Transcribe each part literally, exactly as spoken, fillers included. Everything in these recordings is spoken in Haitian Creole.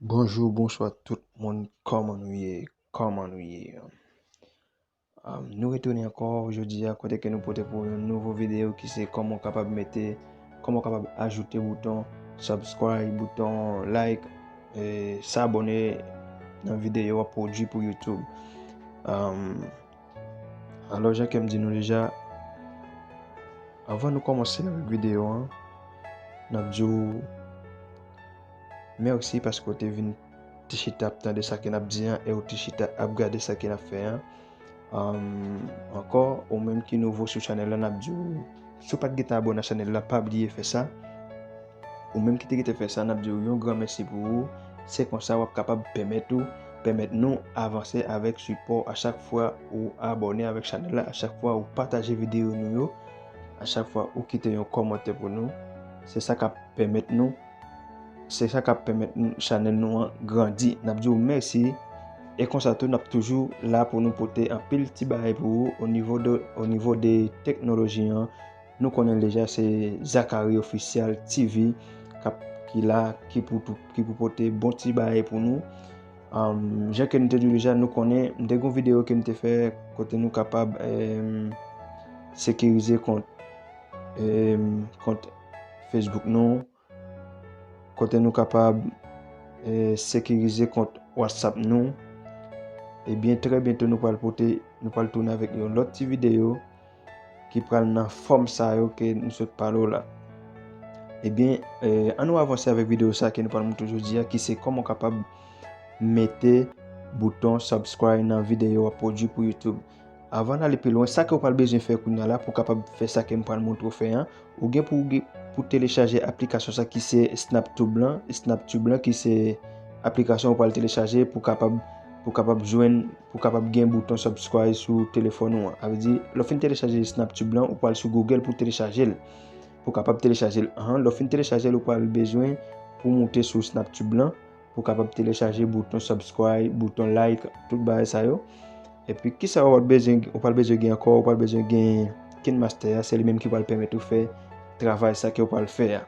Bonjou, bonswa tout moun, kòman nou ye? Kòman nou ye? Um, nou retounen ankò jodi a kote ke nou pote pou yon nouvo videyo ki se kòman w kapab mete, kòman w kapab ajoute bouton subscribe, bouton like, e, s'abonner nan videyo w ap pwodui pou YouTube. Um, alò, jan ke m di nou deja, anvan nou kòmanse avèk videyo an, n ap di w mèsi paske w te vin te chita ap tande sa ke n ap di an e w te chita ap gade sa ke n ap fè an. Um, ankò, ou menm ki nouvo sou chanèl la, n ap di w, si w pa t gentan abòne a chanèl la, pa bliye fè sa. Ou menm ki te gentan fè sa, n ap di w yon gran mèsi pou ou. Se konsa w ap kapab pèmèt ou, pèmèt nou avanse avèk sipò a chak fwa ou abòne avèk chanèl la, a chak fwa ou pataje videyo nou yo, a chak fwa ou kite yon kòmantè pou nou. Se sa k ap pèmèt nou, se sa k ap pèmèt n- chanèl nou an grandi. N ap di w mèsi. E konsa tou, n ap toujou la pou nou pote anpil ti bagay pou ou o nivo de, o nivo de teknoloji an. Nou konnen deja se Zachary Official T V k ap, ki la, ki pou, tou- ki pou pote bon ti bagay pou nou. Um, jan ke nou te di w deja, nou konnen, m te gen yon videyo ke m te fè kote nou kapab, em, sekirize kont, em, kont Facebook nou, kote nou kapab, e, sekirize kont WhatsApp nou. Ebyen, trè byento nou pral pote, nou pral tounen avèk yon lòt ti videyo ki pral nan fòm sa yo ke nou sot pale w la. Ebyen, e, ann nou avanse avèk videyo sa ke nou pral montre w jodi a, ki se kòman w kapab mete bouton subscribe nan videyo w ap pwodui pou YouTube. Avan n ale pi lwen, sa ke w pral bezwen fè kounye a la pou w kapab fè sa ke m pral montre w fè an, ou gen pou, pou telechaje aplikasyon sa ki se SnapTube lan, SnapTube lan ki se aplikasyon ou pral telechaje pou kapab, pou kapab jwenn, pou kapab gen bouton subscribe sou telefòn ou an. Sa vle di, lè w fin telechaje SnapTube lan, ou pral sou Google pou telechaje l. Pou kapab telechaje l, ahan, lè w fin telechaje l, ou pral bezwen pou moute sou SnapTube lan, pou kapab telechaje bouton subscribe, bouton like, tout bagay sa yo. Epi, kisa w pral bezwen, ou pral bezwen gen ankò, ou pral bezwen gen KineMaster a, se li menm ki pral pèmèt ou fè travay sa ke w pral fè a.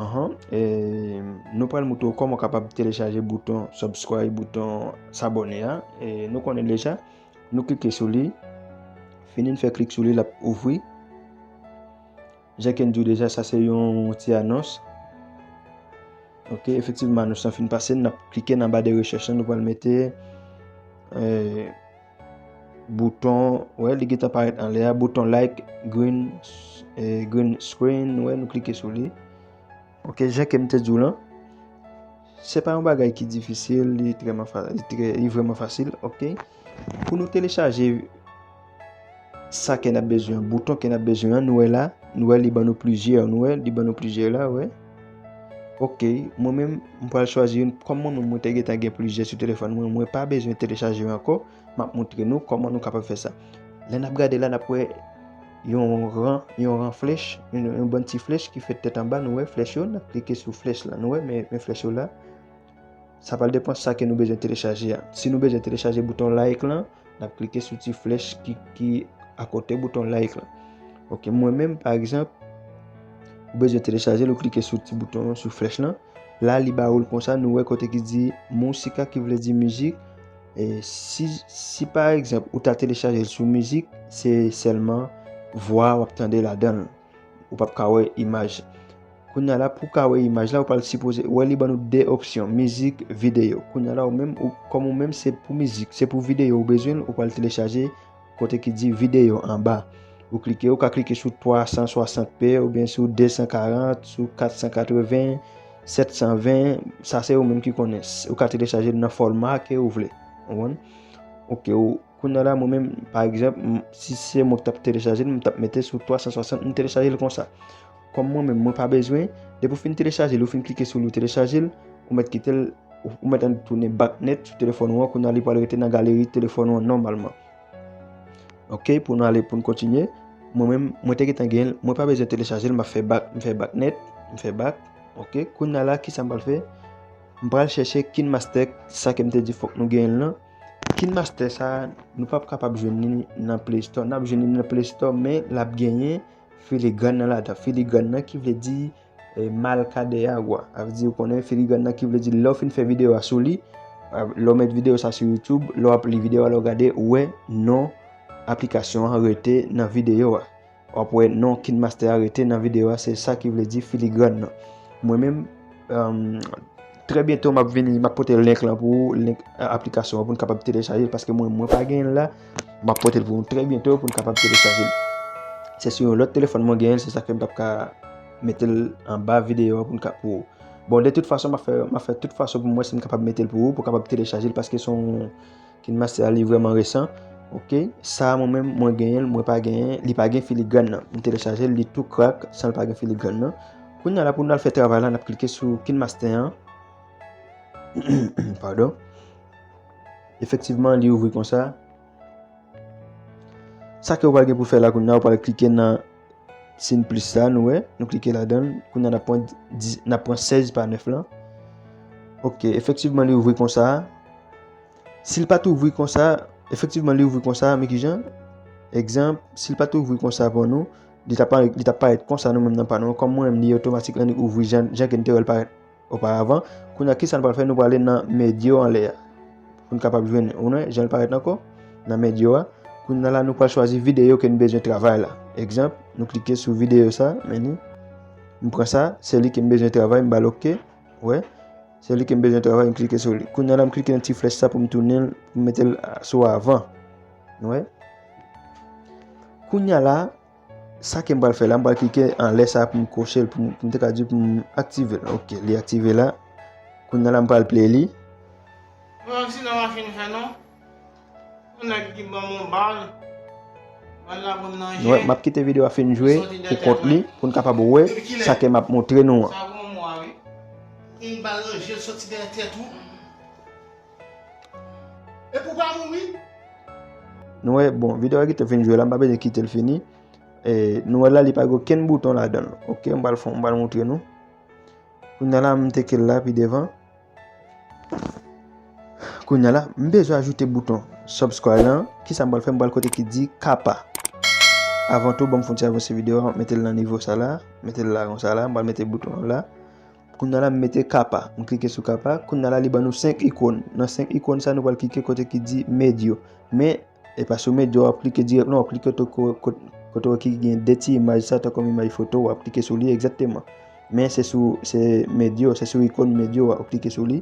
Ahan, e, nou pral montre w kòman w kapab telechaje bouton subscribe, bouton s'abonner a. E, nou konnen deja, nou klike sou li. Fini n fè klik sou li, l ap ouvri. Jan ke n di w deja, sa se yon ti anons. Ok, efektivman, anons lan fin pase, n ap klike nan ba de rechèch lan, nou pral mete, e, bouton, wè, li gentan parèt anlè a, bouton like, green, e, green screen, wè, nou klike sou li. Ok, jan ke m te di w lan, se pa yon bagay ki difisil, li trèman fa- li trè- li vrèman fasil, ok. Pou nou telechaje sa ke n ap bezwen an, bouton ke n ap bezwen an, nou wè la, nou wè li ban nou plizyè, nou wè, li ban nou plizyè la, wè. Ok, mwen menm, m pral chwazi youn, kòm mwen menm, mwen te gentan gen plizyè sou telefòn mwen, mwen pa bezwen telechaje yo ankò, m ap montre nou kòman nou kapab fè sa. Lè n ap gade la, n ap wè yon ran, yon ran flèch, yon, yon bann ti flèch ki fèt tèt anba, nou wè flèch yo, n ap klike sou flèch la, nou wè, men, men flèch yo la. Sa pral depann sa ke nou bezwen telechaje a. Si nou bezwen telechaje bouton like lan, n ap klike sou ti flèch ki, ki akote bouton like lan. Ok, mwen menm, pa egzanp, ou bezwen telechaje l, ou klike sou ti bouton an, sou flèch lan. La, li ba ou l konsa, nou wè kote ki di música, ki vle di mizik. E si, si pa egzanp, ou ta telechaje l sou mizik, se sèlman vwa w ap tande ladan l. Ou p ap ka wè imaj. Kounye a la, pou w ka wè imaj la, ou pral sipoze, wè li ban nou de opsyon, mizik, videyo. Kounye a la, ou menm, ou, kòm ou menm, se pou mizik, se pou videyo ou bezwen l, ou pral telechaje kote ki di videyo anba. Ou klike, ou ka klike sou twa san swasant p oubyen sou de san karant, sou kat san katreven, sèt san ven, sa se ou menm ki konnen. Ou ka telechaje l nan fòma ke ou vle. Ou konprann? Ok, ou, kounye a la, mwen menm, pa egzanp, m- si se mwen ki t ap telechaje l, m t ap mete sou twa san swasant, m telechaje l konsa. Kòm mwen menm, mwen pa bezwen, depi w fin telechaje l, ou fin klike sou li, ou telechaje l, ou mèt kite l, ou, ou mèt ann tounen back nèt sou telefòn ou an, kounye a li pral rete nan galeri telefòn ou an nòmalman. Ok, pou nou ale, pou n kontinye. Mwen menm, mwen te gentan gen l, mwen pa bezwen telechaje l, m ap fè back, m fè back nèt, m fè back. Ok, kounye a la, kisa m pral fè? M pral chèche KineMaster, sa ke m te di fòk nou genyen l lan. KineMaster sa, nou p ap kapab jwenn li nan Play Store. N ap jwenn li nan Play Store, men l ap genyen filigrann nan ladan. Filigrann nan ki vle di e, Malcadeagua. Sa vle di, ou konnen filigrann nan, ki vle di lè w fin fè videyo a sou li, a, lè w met videyo sa sou YouTube, lè w ap li videyo a, lè w gade, ou wè non aplikasyon an rete nan videyo a. W ap wè non KineMaster a rete nan videyo a, se sa ki vle di filigrann nan. Mwen menm, um, trè byento m ap vini, m ap pote link lan pou ou, link, a, aplikasyon an pou n kapab telechaje l, paske mwen, mwen pa genyen l la, m ap pote l pou nou trè byento pou n kapab telechaje l. Se sou yon lòt telefòn mwen genyen l, se sa ke m p ap ka mete l anba videyo a pou n ka, pou ou. Bon, de tout fason, m ap fè, m ap fè tout fason pou m wè si m kapab mete l pou ou, pou w kapab telechaje l, paske se yon KineMaster a, li vrèman resan. Oke, sa a mwen menm, mwen genyen l, mwen pa genyen, li pa gen filigrann nan. M telechaje l, li tou krak, san l pa gen filigrann nan. Kounye a la, pou n al fè travay la, n ap klike sou KineMaster an. Padon. Efektivman, li ouvri konsa. Sa ke w pral gen pou fè la kounye a, w pral klike nan siy plis sa, nou wè, nou klike ladan l. Kounye a n ap pran dis, n ap pran sèz pa nèf lan. Oke, efektivman, li ouvri konsa. Si l pa t ouvri konsa, efektivman, li ouvri konsa, men kijan? Egzanp, si l pa t ouvri konsa pou nou, li t ap parèt, li t ap parèt konsa nou menm nan pa nou. Kòm mwen menm, li otomatik lan, li ouvri jan, jan ke n te wè l parèt oparavan. Kounye a, kisa nou pral fè? Nou prale nan medyo anlè a. Pou n kapab jwenn, ou wè, jan l parèt ankò, nan medyo a. Kounye a la, nou pral chwazi videyo ke n bezwen travay la. Egzanp, nou klike sou videyo sa, men ni. M pran sa, se li ke m bezwen travay, m ba l oke. Wè, se li ke m bezwen travay, m klike sou li. Kounye a la, m klike nan ti flèch sa pou m tounen l, pou m mete l sou avan. Wè. Kounye a la, sa ke m pral fè la, m pral klike anlè sa pou m koche l, pou m, pou m te ka di pou m aktive l. Oke, li aktive la. Kounye a la, m pral play li. Bon, si nan machin fè non. Yon nèg ki ban m yon bal. Bal la pran m nan je. Nou wè, m ap kite videyo a fin jwe pou kont li, pou n kapab wè sa ke m ap montre nou an. Sa pran mwa, wi. Yon bal nan je l soti dèyè tèt ou. Epi w pa mouri. Nou wè, bon, videyo a gentan fin jwe la, m pa bezwen kite l fini. E, nou wè la, li pa gen okenn bouton ladan l. Oke, m pral fè, m pral montre nou. Kounye a la, m teke l la pi devan. Kounye a la, m bezwen ajoute bouton subscribe lan. Kisa m pral fè? M pral kote ki di kapa. Avan tou, ban m fè yon ti avanse videyo a, mete l nan nivo sa la, mete l la konsa la, m pral mete bouton an la. Kounye a la, m mete kapa. M klike sou kapa. Kounye a la, li ban nou senk ikòn. Nan senk ikòn sa, nou pral klike kote ki di medyo. Men, e pa sou medyo w ap klike dirèk, non, w ap klike kote, kote, kote ki gen de ti imaj sa, tankou imaj foto, w ap klike sou li egzakteman. Men se sou, se medyo, se sou ikòn medyo a, w ap klike sou li.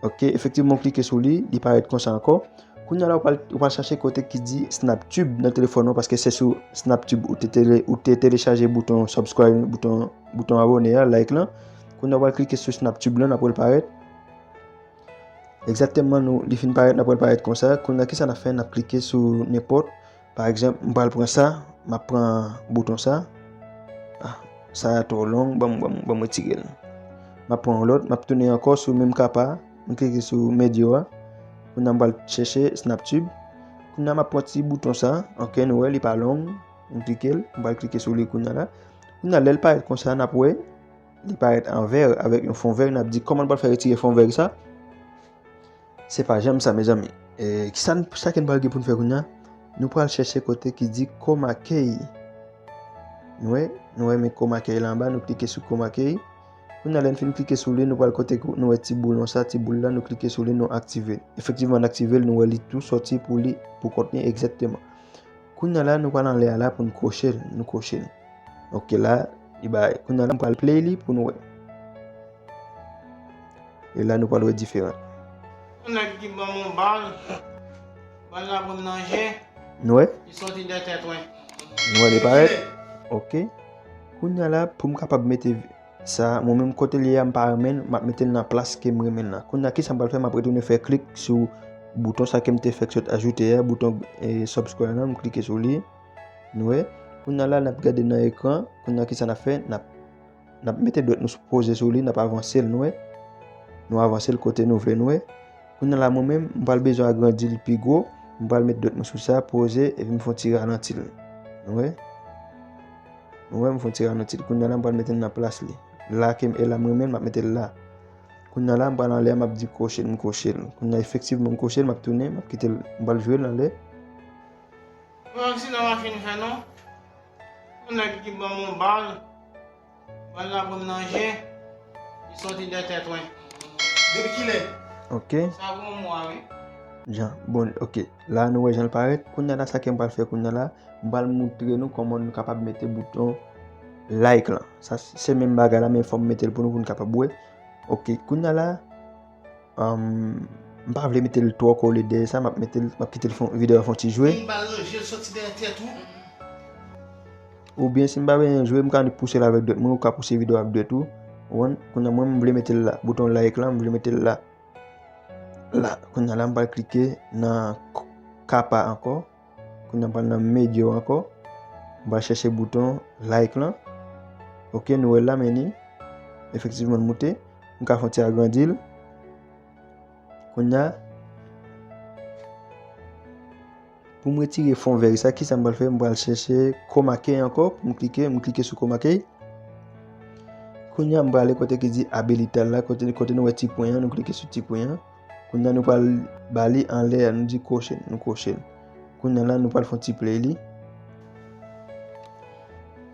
Oke, efektivman, w klike sou li, li parèt konsa ankò. Kounye a la, w pral, w pral chache kote ki di SnapTube nan telefòn ou, paske se sou SnapTube ou te tele, ou te telechaje bouton subscribe, bouton, bouton abòne a, like lan. Kounye a, w pral klike sou SnapTube lan, n ap wè l parèt. Egzakteman, nou, li fin parèt, n ap wè l parèt konsa. Kounye a, kisa n ap fè? N ap klike sou nenpòt. Pa egzanp, m pral pran sa, m ap pran bouton sa. Ah, sa a twò long, ban m, ban m, ban m retire l. M ap pran yon lòt, m ap tounen ankò sou menm kapa, m klike sou medyo a. Kounye a, m pral chèche SnapTube. Kounye a, m ap pran ti bouton sa, oke, nou wè, li pa long, m klike l, m pral klike sou li kounye a la. Kounye a, lè l parèt konsa, n ap wè, li parèt an vè avèk yon fon vè, n ap di kòman n pral fè retire fon vè sa? Se pa janm sa, mezanmi. E, kisa n, sa ke n pral gen pou n fè kounye a? Nou pral chèche kote ki di Chroma Key. Nou wè, nou wè men Chroma Key la anba, nou klike sou Chroma Key. Kounye a, lè n fin klike sou li, nou pral kote kou, nou wè ti boulon sa, ti boul la, nou klike sou li, nou aktive l. Efektivman, n aktive l, nou wè li tou sòti pou li, pou kont li egzakteman. Kounye a la, nou pral anlè a la pou n koche l, nou koche l. Oke, la, li bay. Kounye a la, m pral play li pou nou wè. E la, nou pral wè diferan. Yon nèg ki ban m yon bal, bal la pran m nan je. Nou wè? Li soti dèyè tèt mwen. Nou wè li parèt? Oke. Kounye a la, pou m kapab mete sa, mwen menm kote l ye a, m pa renmen l, m ap mete l nan plas ke m renmen l lan. Kounye a, kisa m pral fè? M ap retounen fè klik sou bouton sa ke m te fèk sot ajoute a, bouton, e, subscribe lan, m klike sou li. Nou wè? Kounye a la, n ap gade nan ekran. Kounye a, kisa n ap fè? N ap, n ap mete dwèt nou sou, poze sou li, n ap avanse l, nou wè? Nou avanse l kote nou vle, nou wè? Kounye a la, mwen menm, m pral bezwen agrandi l pi gwo. M pral met dwèt mwen sou sa, poze, epi m fè yon ti ralanti l. Nou wè? Nou wè, m fè yon ti ralanti l. Kounye a la, m pral mete l nan plas li. La ke m, e la m renmen l, m ap mete l la. Kounye a la, m pral anlè a, m ap di koche l, m koche l. Kounye a, efektivman, m koche l, m ap tounen, m ap kite l, m pral jwe l anlè. Bon, si nan machin fè non. Yon nèg ki ban m yon bal. Pral la pou m nan je. Li soti dèyè tèt mwen. Depi kilè? Ok. Sa gon mwa wi. Jan, bon, ok. La nou wè jan l parèt. Kounye a la sa ke m pral fè kounye a la, m pral moutre nou kòman nou kapab mete bouton like lan. Sa se menm bagay la, men fò m mete l pou nou, pou nou kapab wè. Ok, kounye a la, um, m pa vle mete l twò kole dèyè sa, m ap mete l, m ap kite l fon, videyo a fè yon ti jwe. M bal nan je l soti dèyè tèt ou. Oubyen si m pa bezwen jwe, m ka pouse l avèk dwèt mwen, ou ka pouse videyo a avèk dwèt ou. Ou konprann? Kounye a mwen, m vle mete l la. Bouton like lan, m vle mete l la. La, kounye a la, m pral klike nan k-, kapa ankò. Kounye a m pral nan medya ankò. M pral chèche bouton like lan. Ok, nou wè l la, men li efektivman l moute. M ka fè yon ti agrandi l. Kounye a, pou m retire fon vèy sa, kisa m pral fè? M pral chèche chroma key ankò, pou m klike, m klike sou chroma key. Kounye a, m prale kote ki di abilite la, kote, kote nou wè ti pwen an, nou klike sou ti pwen an. Kounye a, nou pral ba li anlè a, nou di koche, nou koche l. Kounye a la, nou pral fè yon ti play li.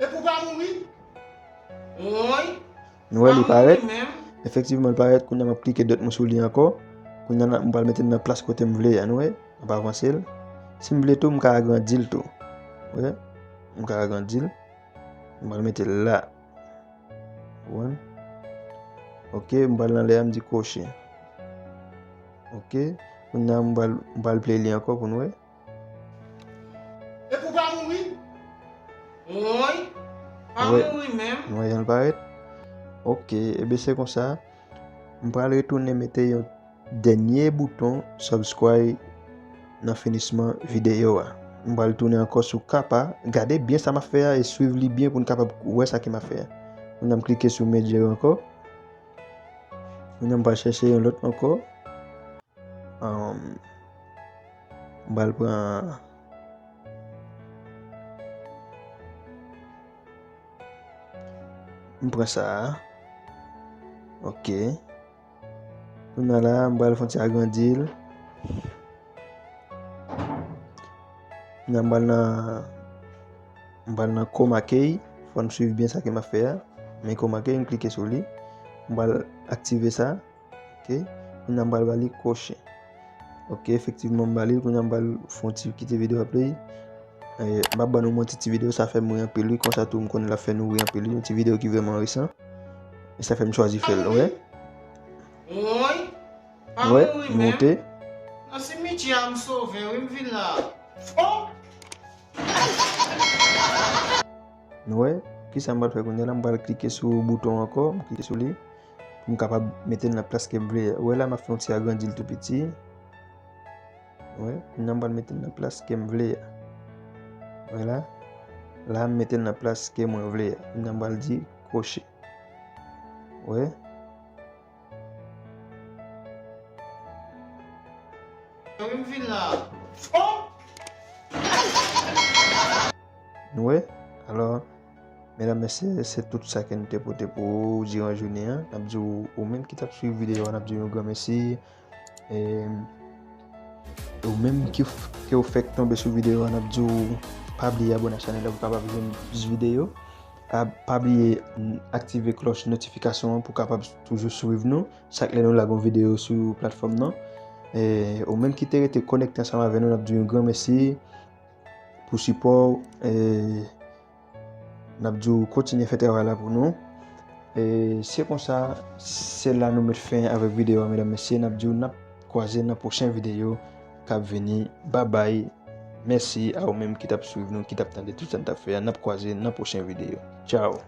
Epi w pa mouri? Woy. Nou wè li Pa parèt. mouri menm. Efektivman, li parèt. Kounye a, m ap klike dwèt mwen sou li ankò. Kounye a, m pral mete l nan plas kote m vle a, nou wè. M ap avanse l. Si m vle tou, m ka agrandi l tou. Wè. M ka agrandi l. M pral mete l la. Ou konprann? Ok, m pral nan lè a, m di koche. Ok. Kounye a, m pral, m pral play li ankò pou nou wè. Epi w pa mouri? Woy. Pa Woy. Mouri menm. Nou wè jan l parèt? Ok, ebyen se konsa. M pral retounen mete yon dènye bouton subscribe nan finisman videyo a. M pral tounen ankò sou kapa. Gade byen sa m ap fè a e swiv li byen pou n kapab wè sa ke m ap fè a. Kounye a m klike sou medya ankò. Kounye a m pral chèche yon lòt ankò. Um, m pral pran M pran sa a. Ok. Kounye a la, m pral fè yon ti agrandi l. Kounye a m pral nan, m pral nan chroma key. Fò n swiv byen sa ke m ap fè a. Men chroma key, m klike sou li. M pral aktive sa. Ok. Kounye a m pral ba li koche. Ok, efektivman m ba li, kounye a m pral fè yon ti kite videyo a play. Eh, m ap ban nou manti, ti videyo sa fè m ri anpil wi, konsa tou m konnen l ap fè nou ri anpil wi, yon ti videyo ki vrèman resan. E sa fè m chwazi fè l, wè. Woy. Pa Wè, mouri nou menm. Monte. Nan simityè a m sove wi, m vin la. Oh! Nou wè, kisa m pral fè kounye a la, m pral klike sou bouton ankò, m klike sou li, pou m kapab mete l nan plas ke m vle a. Ou wè la, m ap fè yon ti agrandi l tou piti. Ou wè, kounye a m pral mete l nan plas ke m vle a. Ou wè la, la m mete l nan plas ke mwen vle a. Kounye a m pral di koche. Ou wè. Wi, m vin la. Oh! Nou wè? Alò, medam, mesye, se tout sa ke n te pote pou ou diran jounen an. N ap di w, ou menm ki t ap swiv videyo a, n ap di w yon gran mèsi. E, ou menm ki, ke w fèk tonbe sou videyo a, n ap di w, pa bliye abòne ak chanèl la pou w kapab jwenn plis videyo. Pa, pa bliye, mm, aktive klòch notifikasyon an pou w kapab toujou swiv nou chak lè nou lage yon videyo sou platfòm nan. E, ou menm ki te rete konekte ansanm avè nou, n ap di w yon gran mèsi pou sipò w. E, n ap di w kontinye fè travay la pou nou. E, se konsa, se la nou met fen avèk videyo a, medam, mesye. N ap di w n ap kwaze nan pwochen videyo k ap vini. Babay. Mèsi a ou menm ki t ap swiv nou, ki t ap tande tout sa n t ap fè a. N ap kwaze nan pwochen videyo. Tchaw!